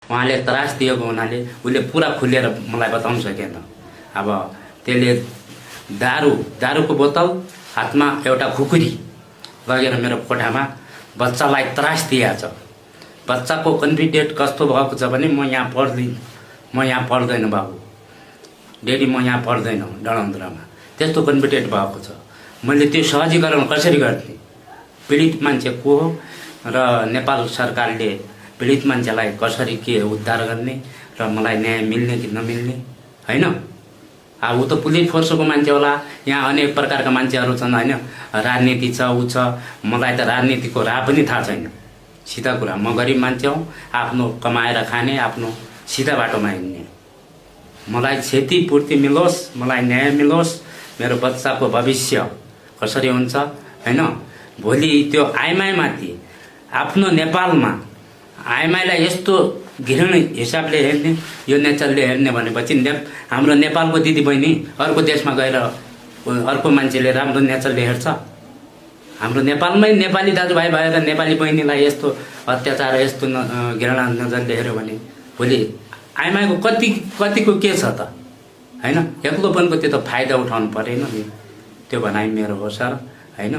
उहाँले त्रास दिएको हुनाले उसले पुरा खुलेर मलाई बताउन सकेन। अब त्यसले दारूको बोतल हातमा एउटा खुकुरी लगेर मेरो कोठामा बच्चालाई त्रास दिएछ। बच्चाको कन्फिडेन्ट कस्तो भएको छ भने म यहाँ पढ्दैन बाबु, डेडी म यहाँ पढ्दैन डडाउन्द्रामा, त्यस्तो कन्फिडेन्ट भएको छ। मैले त्यो सहजीकरण कसरी गर्ने, पीडित मान्छे को हो र नेपाल सरकारले पीडित मान्छेलाई कसरी के उद्धार गर्ने र मलाई न्याय मिल्ने कि नमिल्ने हैन। अब ऊ त पुलिस फोर्सको मान्छे होला, यहाँ अनेक प्रकारका मान्छेहरू छन् हैन, राजनीति छ ऊ छ। मलाई त राजनीतिको राह पनि थाहा छैन। सिधा कुरा, म गरिब मान्छे हौ, आफ्नो कमाएर खाने, आफ्नो सिधा बाटोमा हिँड्ने। मलाई क्षतिपूर्ति मिलोस्, मलाई न्याय मिलोस्, मेरो बच्चाको भविष्य कसरी हुन्छ हैन। भोलि त्यो आइमाईमाथि आफ्नो नेपालमा आइमाईलाई यस्तो घृणा हिसाबले हेर्ने, यो नेचरले हेर्ने भनेपछि हाम्रो नेपालको दिदीबहिनी अर्को देशमा गएर अर्को मान्छेले राम्रो नेचरले हेर्छ। हाम्रो नेपालमै नेपाली दाजुभाइ भएर नेपाली बहिनीलाई यस्तो अत्याचार, यस्तो घृणा नजरले हेऱ्यो भने भोलि आइमाईको कतिको के छ त हैन। एक्लोपनको त्यो त फाइदा उठाउनु परेन नि, त्यो भनाइ मेरो हो सर हैन।